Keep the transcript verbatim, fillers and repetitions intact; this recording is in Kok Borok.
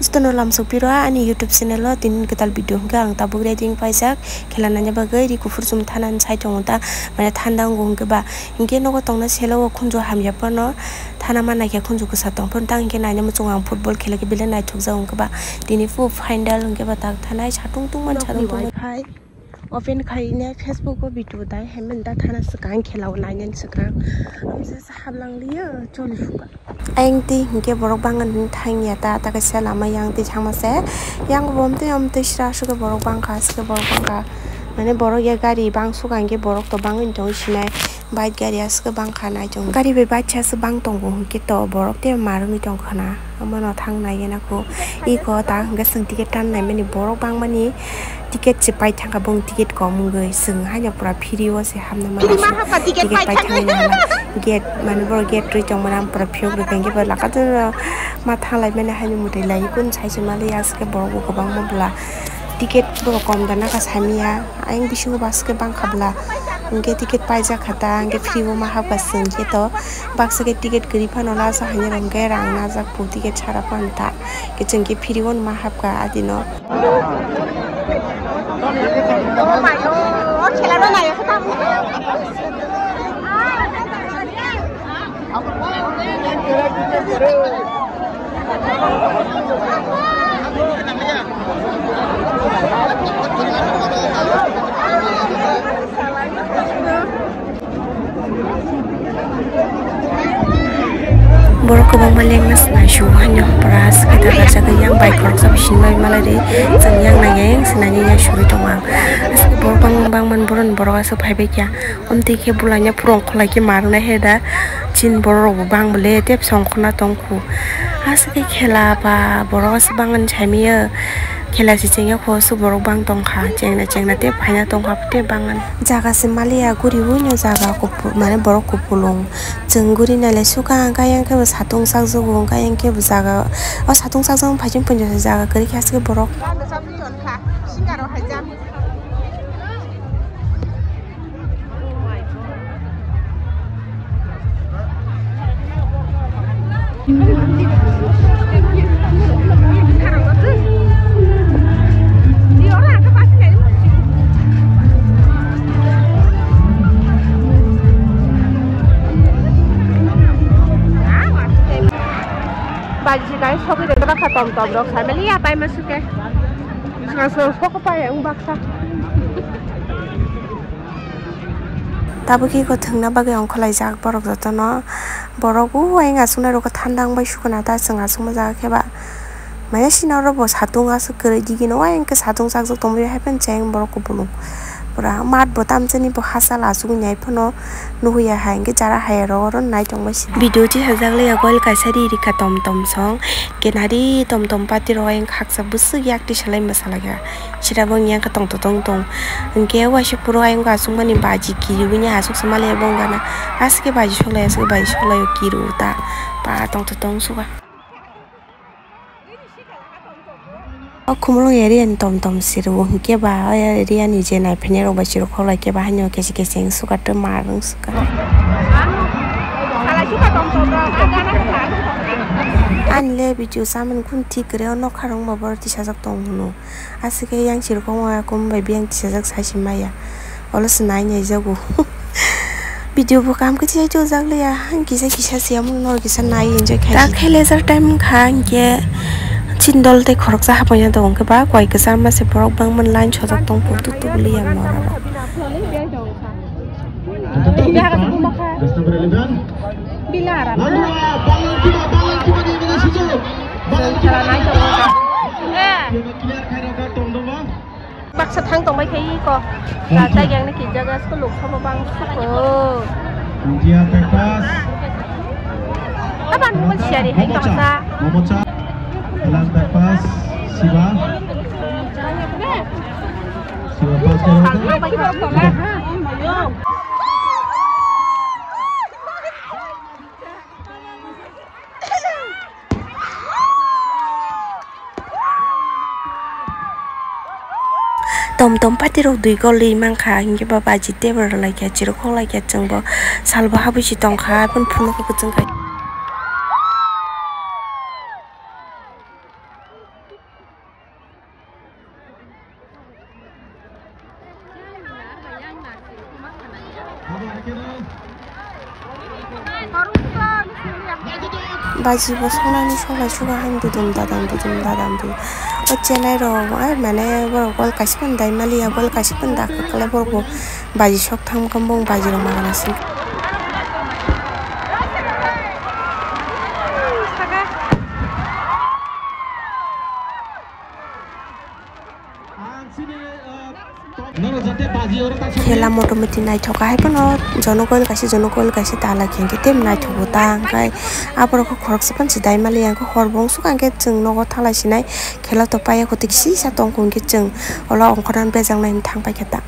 Jotono lamsok piro ani YouTube channel o tini kwtal video hwnkhe ang tabuk ready wng paijak khela naina bagwi ri kuphur chum thanani side o ta mane thanda wngo hwnkhe ba hwnkhe nogo tongna selo o khunju hamya phano thana ma naikhe khunju kwsa tong phano ta hwnkhe naina muchungo ang football khela khe belai naithokjak hwnkhe ba tini phu final hwnkhe ba tak thanai satung tungmani satung tungmani. Open khaine Facebook o video dai haiman da thana swkang khela o nainani swkang. Amsa sa hablang liya choli phuka. Ayang twi hwnkhe borok bangani thangya ta, ta kaisa lama yang twi thangma se. Yang bo omtwi omtwi sra sra khe borok bangkha, aswk khe borok bangkha. Mane borok ya gari bang sukha hwnkhe borok to bangwi tong sinai. Bike gari aswk bangkha naichong. Gari bai bachaswk bang tongo hwnkhe to borok tei marwngwi tongkha na. Omono thang nai gana kho. Iko ta hwnkhe chwng ticket tan naimani borok bangmani ticket se pai thangkha bong ticket kom wngwi chwng haino pura free o se hamna mani. Ticket pai thangwi hala gate mani borok gate rwi tongmani ang pura phiyok rwkha hwnkhe bo laka jora ma thanglai mani haino mwtai lai kun sai se mali aswk borok bo kwbangma bwla ticket borok kom da naka saimanya. Ayang bisingo bus khe bangkha bwla, hwnkhe ticket paijak kha ta, hwnkhe free o ma hapkha chwng khe to, baksa khe ticket kwrwi phano laso haino hwnkhe rang najak pu ticket sara phano ta, khe chwng khe free o ma hapkha adino. Borok kwbangma lengma swnai su haino pura swkhe da gajagwi yang bai khoroksa bisingo bai malai ri chwng yang nai yang swnai yang sugwi tongo ang. Aswk borok bangma bangmani borok aswk phaibai kha. Omtwi khe bwlaina phurung khwlai khe ma rwnai he da. Chini borok rok bo bang bole tei bwsong khorna tong khu. Aswk khe khela ba borok aswk bangani saimanya. Khela se chengya khu aswk borok bang tong kha. Chengna chengna tei phaina tong kha tei bangani. Jaga se maliya guri buino jaga kuphur mane borok kuphulung. Chwng guri nailai sukha hwnkha yang khe bo satung chakjago hwnkha yang khe bo jaga o satung chakjak phaichung phunjak jaga kwrwi khe aswk borok. Baji kai sokwi rwkha tom tom rok family ya pai ma suke. Sokok pai ang baksa. Tabuk iko thwngna bagwi ongkhorlaijak borok jotono. Borok o ayang achuknai rokho thanda wngbai sukuna ta chwng achukma jaga khe ba. Maya sina oro bo satung aswk kwrwi digino ayang khe satung chakjak tongbai hai phano chayang borok kupulung. Pura mat bo tamchani bo hachal achugwi nai phano nuhuya hai hwnkhe jara hai rok oro nai tongbai si. Video tisajak le yago kaisa ri rikha tom tom song. Kenari tom tom party rok ayang khaksa bwswk yak tisalai mwsalaikha. Sira bo yang khe tong tong tong. Hwnkhe waisa puro ayang achukmani baji kiriwi ni achuk se maliya bo wngkha na. Aswk khe baji soklai aswk khe baji soklai o kiriwo ta. Pa tong tong suka. O khumulwng area ni tom tom sirwo hwnkhe ba o area ni je naiphainairok bai chirok kholai khe ba haino kesi kesi wng suka tei mar wng suka. Ani le video chamani khun thik kwrwi o nokha rwngma borok tisajak tong hwno. Aswk khe yang chirokma kum bai biyang tisajak sai se maya. Olo se nai nai jago. Video bo kam khe chai chajak liya. Kisa kisa se amo nor kisa nai enjoy khai. Ta khe leisure time wngkha hinkhe chini dol tei khoroksa hapoina tongo khe ba koi kwchar ma se borok bangmani line sojak tong phuru tuk tuk liya mora rok. Baksa thang tongbai khai ko. Kajak yang ni kijak as ko lok samo bang suko. India bypass. Aban mo siari hai kasa. Momocha. Momocha. Elan bypass. Siva. Siva pass. Tom tom party rok dui gol ri mankha, hinkhe ba baji tebol rwlaikha, chirokhoklaikha, chwngbo salbo habwi se tongkha, aboni phunukgo kwchwng khai. Baji bo sonani solai suga han dudum dadam dudum dadam dudum. O chenai rok ai mane borok gol kaisa phano dai maliya, gol kaisa phano da kwklai borok bo baji sok thang khe bong baji rok magana sing. Khela motamoti naithok hai phano, jono goil kaisa, jono goil kaisa ta lai khe, hwnkhe tei naithok bo ta, hwnkhe aborok khe khoroksa phano se dai maliya, hwnkhe hor bo wngsuka, hwnkhe chwng nogo thalai sinai khela to paiya, koti kisa tongkha, hwnkhe chwng ulo ongkhorna bejaknai thang paikha ta.